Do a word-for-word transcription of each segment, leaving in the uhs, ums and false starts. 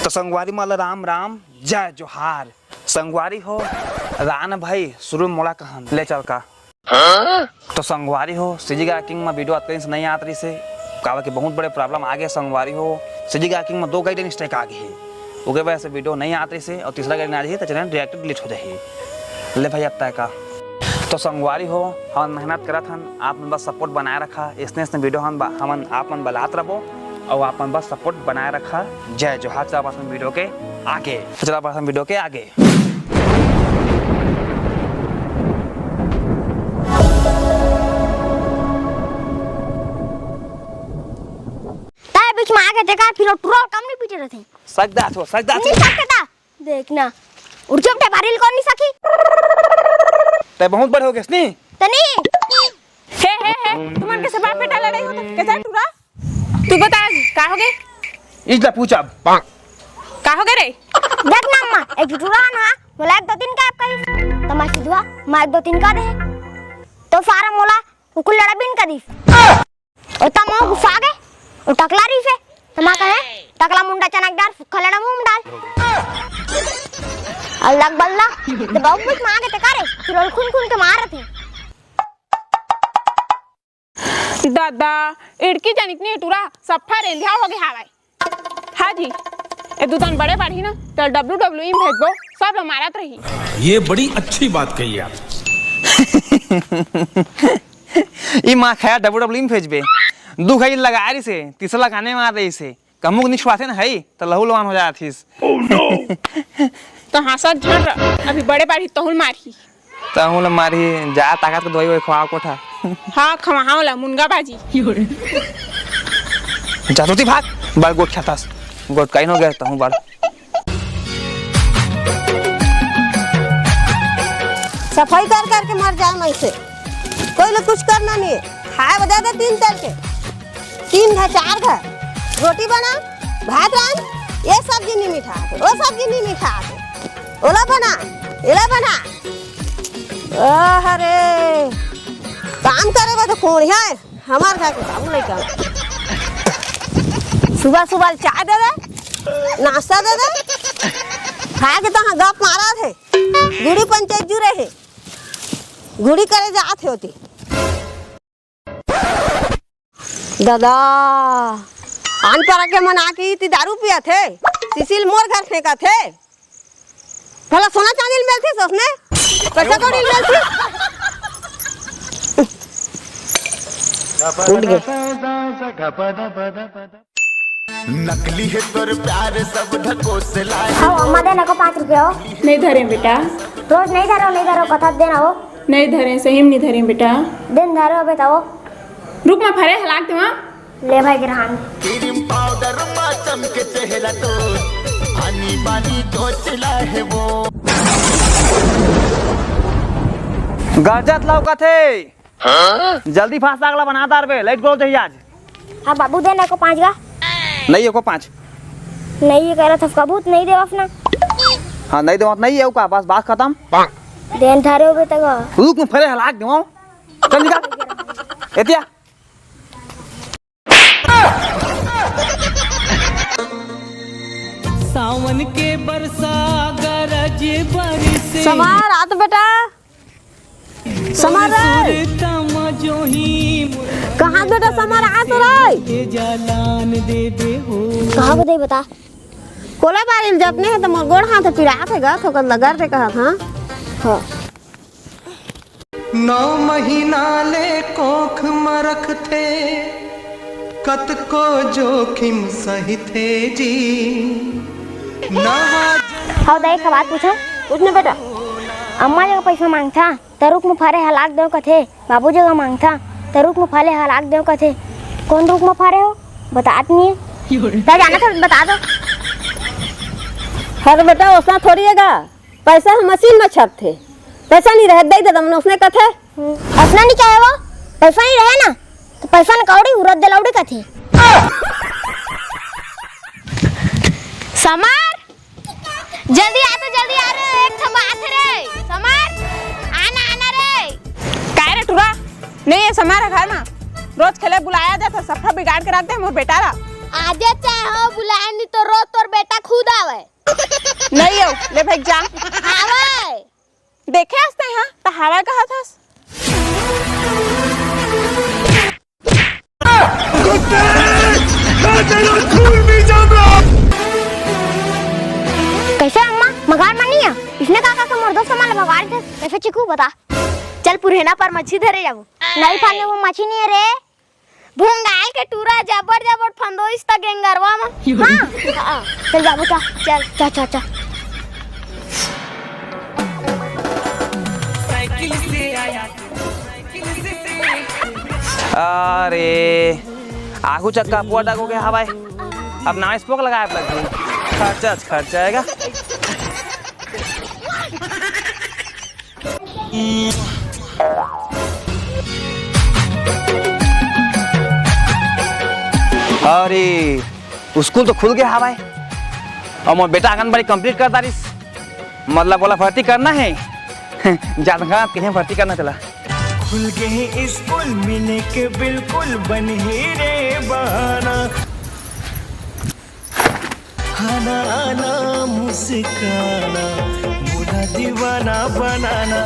तो संगवारी मन ल राम राम, जय जोहार। संगवारी हो, रान भाई, शुरू मोला कहन, ले चल का। तो संगवारी हो, सीजी गाय किंग में वीडियो अतका दिन से नहीं आत रहिस हे, काबर कि बहुत बड़े प्रॉब्लम आ गया संगवारी हो। सीजी गाय किंग में दो गाइडन स्ट्राइक आ गए हे, ओके वजह से वीडियो नहीं आत रहिस हे, और तीसरा गाइडन आ जाही तो चैनल डायरेक्ट डिलीट हो जाही। ले भाई, अब तय का। तो संगवारी हो, हमन मेहनत करत हन, आप मन बस सपोर्ट बनाए रखा, इसने इसने वीडियो हम बा-, हमन आप मन बलात रहो, और आप मन बस सपोर्ट बनाए रखा। जय जोहार। चला बढ़थन वीडियो के आगे, चला बढ़थन वीडियो के आगे। तय बीच में आगे देखा, फिर वो टुरा कम नहीं पीटे रहते। सच दात हो, सच दात हो। नहीं सकता। देख ना, उड़ चुप, ते बारिल कौन नहीं सकी? तय बहुत बड़े हो गए नी। तनी। हे, हे, हे, तुमन कैसे बाप बेटा लड़ाई होता? कैसा टुरा? तू बता, का हो गए? इजला पूछ अब। का हो गए रे? देख ना अम्मा, एक टुरा ना, मोला एक दो तीन का आप कही। तमार सिधुआ, मैं एक दो तीन का दे। तो सारा मोला, उकुल लड़ा बिन का दी। ओ त मोर गुस्सा आ गे। ओ टकला रहिस हे। त मैं कहे, "टकला मुंडा चनकदार, सुक्खा लड़ा मुंह में डाल।" अलग बल्ला, त बहुत कुछ मांगे ते करे, फिर ओल खुन खुन के मारत हे। दादा, इड़की जनिक नहीं टुरा, सफा रेंधिया हो गे हावय। हाँ जी, ए दू दन बड़े बाढ़ी ना, त डब्ल्यू डब्ल्यू ई में भेजबो, सब ला मारत रही। ये बड़ी अच्छी बात कही आप। ई माँ खाया डब्ल्यू डब्ल्यू ई में भेजबे। दू घड़ी लगा रही से, तीसरा लगाने में आ रही से। कहूँ नहीं छुड़ाते ना हई, त लहू लुहान हो जात हिस। तो हाँसत झन रह, अभी बड़े बाढ़ी तहुल मारही। तहूँ ल मारही, जा ताकत के दवाई ववाई खवा कोठा। हाँ, खवाहा ओला, मुनगा बाजी। जा तोती भाग, बड़ गोठ खेलथस। गोठ काइन हो गया तहूँ बड़। सफाई कर करके मर जाए मैं से। कोई लोग कुछ करना नहीं है। खाए बजा दे तीन तरह के। तीन घर, चार घर। रोटी बना, भात रांध, ये सब्जी नहीं मीठा आथे, वो सब्जी नहीं मीठा आथे। ओला बना, एला बना। अरे, काम करे बर तो कोढ़िया हे, हमर घर के बाबू लइका। सुबह सुबह चाय दे दे, नाश्ता दे दे, खा के तो हाँ गप मारत हे, गुड़ी पंचायत जुरे हे, गुड़ी करे जात हे ओती। दादा, आन पारा के मन आके इति दारू पियत हे, सीसी ल मोर घर फेंकत हे। भला सोना चांदी ल मिलथे ससने? पैसा कौड़ी ल मिलथे? उठ गए। नकली हे तोर प्यार सब ढकोसला हे। हव, अम्मा दे ना को पाँच रुपया हो। नहीं धरे बेटा। रोज नहीं धरो, नहीं धरो, कथा देना हो। नहीं धरे, सही में नहीं धरे बेटा। दिन धरो बेटा हो। रुख म फरे हलाक देवा। ले भाई गिरहान। क्रीम पाउडर मा चमके चेहरा तो, आनी बानी चोचला हे वो। गरजत लौकत हे। जल्दी फास्ट आग ला बना डारबे, लाइट गोल जाही आज। हाँ बाबू, दे ना एको पाँच गा। नहीं एको पाँच। नहीं कह रहा था कबूत, नहीं देवस ना। हाँ नहीं देवस, नहीं है का, बस बात खत्म। देन थारे हो बेटा का। रुख म फरे हलाक देवा। चल निकल। एतिया। सावन के बरसा गरज बरसे। समार, आ तो बेटा। समार रे। सुरता मजोही। कहाँ बेटा समार, आ तो रे। जालान दे दे हो। कहाँ बताई बता। कोला बारी ल जतने हे त मोर गोड़ हाथ पिरात हे गा, थोकन लगर रे कहा था। हाँ। नौ महीना ले कोख म रखथे, कतको जोखिम सहिथे जी। नवा हव दाई, एक बात पूछो। पूछ ना बेटा। अम्मा जगह पैसा मांगथा, त रुख म फरे हलाक देव कथे। बाबू जगह मांगथा, त रुख म फरे हलाक देव कथे। कौन रुख म फरे हो? बतात नहीं है। क्या जाना था, बता दो। अरे बेटा, ओसना थोड़ी हे गा। पैसा ह मशीन म छपथे। पैसा नहीं रहे, दे दे, तमन ओसने कथे। हम्म, ओसना नहीं चाहे वो, पैसा नहीं रहे ना, तो पैसा न कौड़ी उरत दे लौड़ी कथे। समार, जल्दी आ तो जल्दी आ रे, एक ठो बात रे। समार, आना, आना रे। काय रे टुरा? नहीं है समार घर में। रोज खेले बुलाया जाता, सफा बिगाड़ के रख दे मोर बेटा ला। आजे चाहे हो बुलाए नहीं तो रोज तोर बेटा खुद आ। ले भाई जा। हावय। देखे हस तैं हा, त हावय कहत हस। कैसे अम्मा, मगार मानी है? इसने का कहा मोर दोस्त मन भगार थे, कैसे चिकू बता? चल पुरहिना पर मच्छी धरे जाबो। नहीं पानी वो मच्छी नहीं है रे। भुंगाल के टूरा जबर जबर फंदोइस त गेंगरवा म। हाँ। हाँ। चल जाबो, चल। चल। चल, चल, चल। अरे, आगू चक्का पुआ डागो के हवाए। अब नाव स्पोक लगाए लग गई। खर्चा, खर्चा आएगा। अरे, स्कूल तो खुल गया हवाए। अउ मोर बेटा आंगनबाड़ी complete कर डारिस, मतलब ओला भर्ती करना है। जात घात कहीं भर्ती करना चला। खुल गए स्कूल मिले के बिल्कुल बन ही रे बहाना। खाना आना मुस्काना, मुला दीवाना बनाना।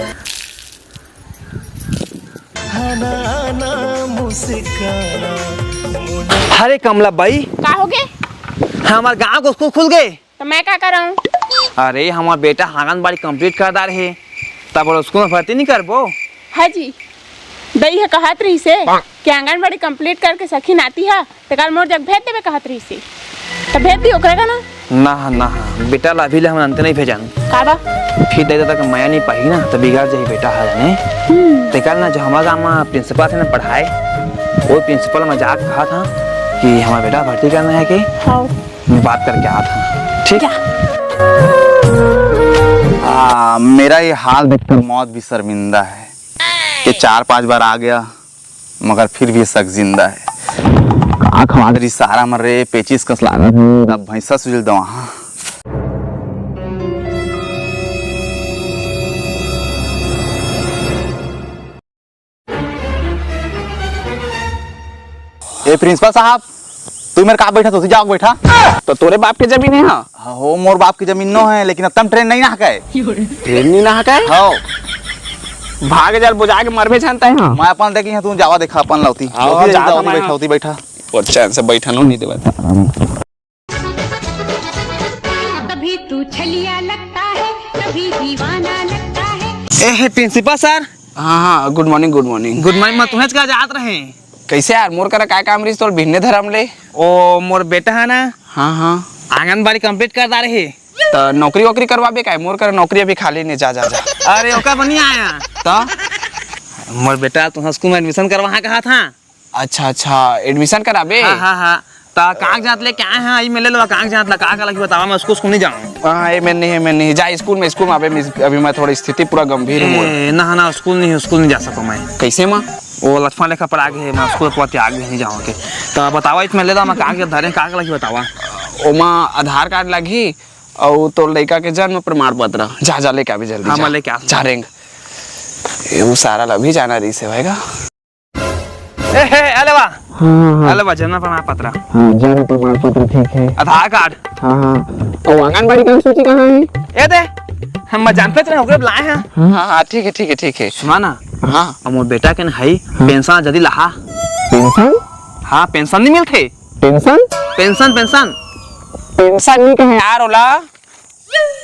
खाना आना मुस्काना, मुला। अरे कमला बाई। का हो गे? हमार गांव के स्कूल खुल गए। त मैं का करंव? अरे, हमार बेटा आंगनबाड़ी complete कर डारे हे, तब ओला स्कूल में भर्ती नहीं करबो? हाँ जी, दई ह कहत रहिस हे कि आंगनबाड़ी complete करके सखी नाती ह, तेकर मोर जग भेज देबे कहत रहिस हे, त भेज दी ओकरे का ना। ना, ना, बेटा ला अभी ले हमन अंते नहीं भेजन। का बा? फिर दई ददा के मया नहीं पाही ना, त बिगड़ जाही बेटा ह जाने। हम्म। तेकर ना जो हमार गांव में principal से ना पढ़ाए, वो principal में जाके कहा था कि हमार बेटा भर्ती करना है कि हाँ। मैं बात करके आता हूँ, ठीक? जा। आ, मेरा ये हाल देखकर मौत भी शर्मिंदा है। ये चार पांच बार आ गया, मगर फिर भी ये शख्स जिंदा है। का खवाद रही सारा मर रे, पेचिस कस लागत है, अब भैंसा सुजल दवा। हाँ। ए प्रिंसिपल साहब, तू मेरे का बैठा, तो जाओ बैठा। तो तोरे बाप के जमीन है? हाँ। हो, मोर बाप की जमीन नो है, लेकिन अब तम ट्रेन नहीं ना हकाए। ट्रेन नहीं ना हकाए? हाँ। भाग जा, बुझा के मरबे जानता है। हाँ। मैं अपन देखी है, तू जावा देखा अपन लौती। हाँ, लौती जा, जाता लौती मैं। बैठा, लौती बैठा। और चैन से बैठा नो नहीं देवा। कभी तू छलिया लगता है, कभी दीवाना लगता है। ए, हे, प्रिंसिपल सर। हाँ, हाँ, good morning, good morning. Good morning, मैं तुम्हें का जात रहे। कैसे यार, मोर करा काय काम रहिस तोर बिहने धरम ले? ओ, मोर बेटा है ना? हाँ, हाँ। आंगनबाड़ी कंप्लीट कर डारे हे। त नौकरी वोकरी करवाबे काय? मोर करा नौकरी अभी खाली नहीं, जा, जा, जा। अरे, ओकर बर नहीं आया। त? मोर बेटा तुमन स्कूल में एडमिशन करवा कहा था। अच्छा, अच्छा, एडमिशन कराबे? हाँ, हाँ, हाँ। त कागजात लेके आए हैं, आई मिले लो कागजात ला, का, का लगी बतावा, मैं स्कूल, स्कूल नहीं जाऊँ। हाँ, ये मैं नहीं, मैं नहीं, जा स्कूल में, स्कूल में अबे मिस-, अभी मैं थोड़ी स्थिति पूरा गंभीर है मोर। ए, ना, ना, स्कूल नहीं, स्कूल नहीं जा सको मैं। कैसे माँ? वो लटफा लेखा पड़ा गए, मैं स्कूल पर त्याग भी नहीं जाऊँ के। त बतावा, इसमें ले ला, मैं कागजात धरे, का, का लगी बतावा। ओमा आधार कार्ड लगी, अउ तोर लइका के जन्म प्रमाण पत्र, जा, जा, लेके आबे जल्दी, हाँ, जा। मैं लेके आत हूँ। जा रेंग। ए, वो सारा ला भी जाना रहिस हे भाई का। ए, हे, अले बा। हाँ, हाँ, हाँ। अले बा, जन्म प्रमाण पत्र। हाँ, जन्म प्रमाण पत्र ठीक है। आधार कार्ड। हाँ, हाँ। अउ आंगनबाड़ी का सूची कहाँ है? ए दे, हम जानते रहे, ओकरे बुलाए हैं। हाँ, हाँ, ठीक है, ठीक है, ठीक है। सुना ना। हाँ। अब मोर बेटा के न हई, हाँ। पेंशन जल्दी लहा। पेंशन? हाँ, पेंशन नहीं मिलते। पेंशन? Pension, pension. पेंशन नहीं कहे यार, ओला,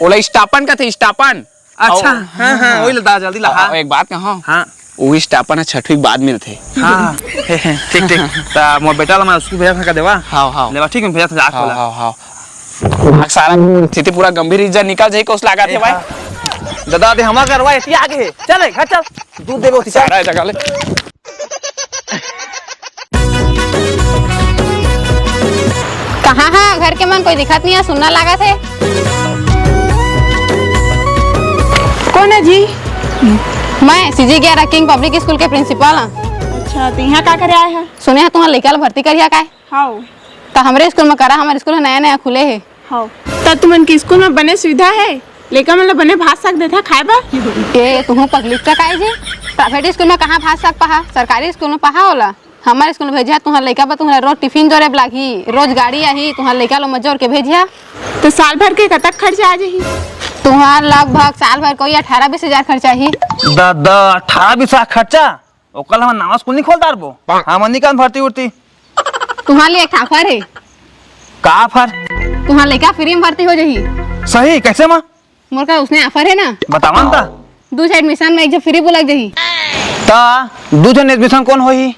ओला स्टापन कथे, स्टापन। अच्छा, अउ हाँ, हाँ, वही ला, जल्दी ला, अउ हाँ। एक बात कहो। हाँ। वो स्टापन ह छठवीं के बाद मिलथे। हाँ, हे, हे, ठीक, ठीक। त मोर बेटा ला मैं स्कूल भेजा था देवा। हाँ, हाँ। लेवा, ठीक है, भेजा था जाके हाँ, बोला। हाँ, हाँ। सारा स्थिति पूरा गंभीर इज्जत निकल जाई, कोस लागत है भाई। हाँ। दादा दे हमार करवा, इसी आगे है। चल रे, घर चल। दूध देबे होती सारा जगह ले। कहाँ हा घर के मन, कोई दिखत नहीं है, सुन्ना लागत है। कौन है जी? मैं सीजी ग्यारह किंग पब्लिक स्कूल के प्रिंसिपल हाँ। अच्छा, तो यहाँ का करे आए हैं? सुने हैं तुम्हार लइका ला भर्ती करिया काय? हाँ। त हमरे स्कूल में करा, हमर स्कूल नया नया खुले हे। हव। त तुमन के स्कूल में बने सुविधा हे? लइका मन ल बने भात साग देथा खाए बर? ए, तुहूं पगली का काय जी? प्राइवेट स्कूल में कहाँ भात साग पहा? सरकारी स्कूल में पहा ओला। हमर स्कूल में भेजिहा तुहर लइका बर, तुहर रोज टिफिन जोरे बर लागही, रोज गाड़ी आही, तुहर लइका ल ओमा जोर के भेजिहा। त साल भर के कतक खर्चा आ जाही? तुंहर लगभग साल भर कोई अठारह बीस हजार खर्चा ही। द, द, अठारह बीस हजार खर्चा? ओकर हमन नवा स्कूल नहीं खोल डारबो। हमन निकल भर्ती उर्ती। तुंहर लिए एक ठा offer हे। का offer? तुंहर लइका free में भर्ती हो जाही। सही, कैसे माँ? मोर का उसने offer हे ना। बतावन ता। दू झन admission में एक झन free बोलक जाही। ता दू झन admission कौन होही?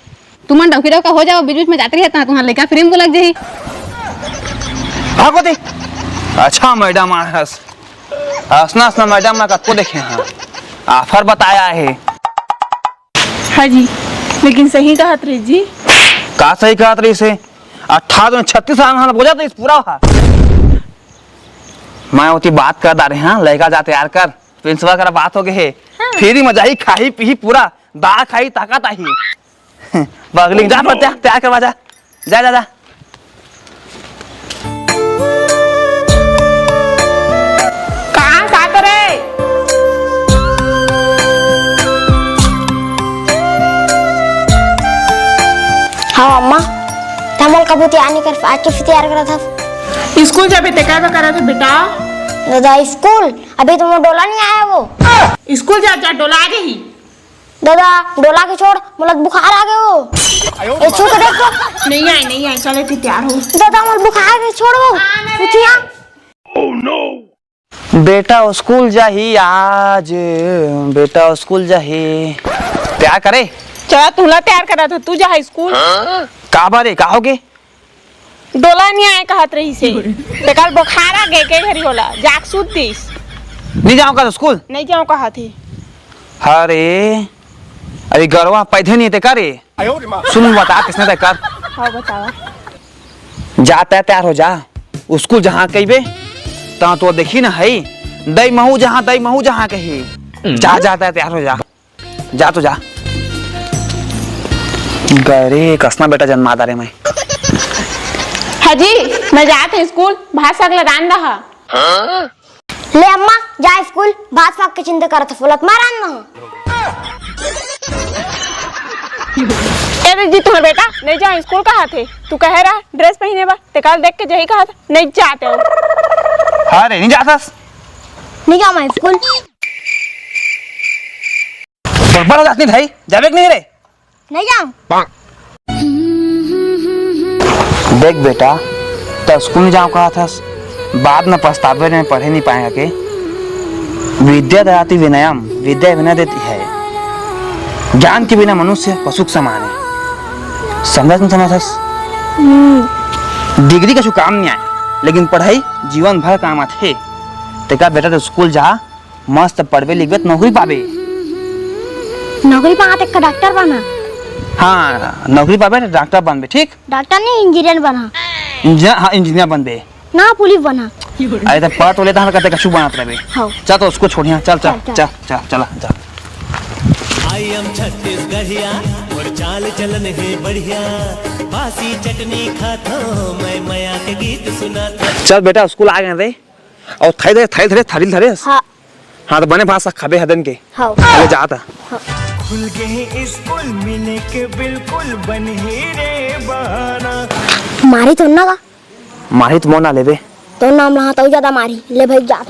तुमन डौकी डौका हो जाओ, बीच बीच में जाते रहे ता तुंहर लइका free में बोलक जाही। भागो दे। अच्छा madam आय हस। असना असना madam मैं कतको देखे हाँ। Offer बताया हे। हाँ जी, लेकिन सही कहत रही जी। का सही कहत रही से? अट्ठारह दूनी छत्तीस साल में बोझा तो इस पूरा हा। मैं ओती बात कर डारे हाँ, लइका जा तैयार कर, principal करा बात हो गए हे। हाँ। Free में जाही, खाही पीही पूरा, दाल खाही, ताकत आही। बगली जा पर तैयार, तैयार करवा जा, जा जा जा। कहाँ का करे? हाँ अम्मा, तमल कभू तैयार नहीं कर, आज के फिर तैयार करा था। स्कूल जाबे ते का करत हे बेटा? दादा स्कूल, अभी तो मोर डोला नहीं आया वो। स्कूल जा, जा डोला आ जाही। दादा डोला के छोड़, मोला बुखार आ गए वो। ए छू के देख तो। नहीं आए, नहीं आए, चले थे तैयार हो। दादा मोला बुखार आ गए, छोड़ वो। उठिया। बेटा स्कूल जाही आज, बेटा स्कूल जाही। तैयार करे? चला तुला तैयार करा था, तू जा स्कूल। का बारे, का हो गे? डोला नहीं आए कहत रही से। ते कल बुखार आ गए के घरी होला, जाग सूत दिस। नहीं जाओ का स्कूल? नहीं जाओ कहत ही। अरे, अरे गरवा पैदे नहीं ते का रे? सुन बता किसने ते कर। हाँ बतावा। जा तै तैयार हो जा, स्कूल जहाँ कहिबे, तहाँ तो देखी ना है, दई महू जहाँ, दई महू जहाँ कही। जा, जा तै तैयार हो जा, जा तो जा। गरे कसना बेटा जन्मा डारे मैं। हाँ जी, मैं जात हूँ स्कूल, भात साग ला रांध दहा। ले अम्मा, जा स्कूल, भात साग के चिंता करत हस, बोलत मैं रांध दहा। ए रे जी, तुम्हार बेटा नहीं जा स्कूल कहा थे, तू कहे रहा ड्रेस पहने बा, ते कल देख के जही कहा था, नहीं जाते हो। हाँ रे, नहीं जातस। नहीं जाऊँ मैं स्कूल। बड़ बड़ हो जात नहीं भाई, जाबे कि नहीं रे? नहीं जाऊँ। देख बेटा, त स्कूल नहीं जाऊँ कहा थस, बाद में पछतावे रे, पढ़े नहीं पाएगा के। विद्या ददाति विनयम, विद्या विनय देती है। ज्ञान के बिना मनुष्य पशु के समान है। समझत नहीं समझत हस? डिग्री कछु काम नहीं आए, लेकिन पढ़ाई जीवन भर काम आथे। तेकर बेटा तो स्कूल जा, मस्त पढ़बे लिखबे त नौकरी पाबे। नौकरी पाना ते का डॉक्टर बना? हाँ, नौकरी पाबे त डॉक्टर बनबे, ठीक? डॉक्टर नहीं, इंजीनियर बना। इंजीनियर, हाँ, इंजीनियर बनबे। ना, पुलिस बना। अरे त पढ़ तो लेता हन, कते कछु बनत रहबे। हाँ। चल तो उसको छोड़िया, चल, चल, चल, चल। चल, चल, चला, चल। I am छत्तीसगढ़िया, मोर चाल चलन हे बढ़िया, बासी चटनी खाथो, मैं मया के गीत सुनाथो। चल बेटा, स्कूल आ गए रे। अउ थारी धरे, थारी धरे, थारी धरे। हाँ। हाँ, त बने भात साग खाबे हदन के। हाँ। ले जात। हाँ। खुल गए स्कूल मिले के बिल्कुल बन ही रे बहाना। मारी तो ना का? मारी तो मोर ना लेबे। तो नाम रहा तो ज्यादा मारी। ले भाई जात।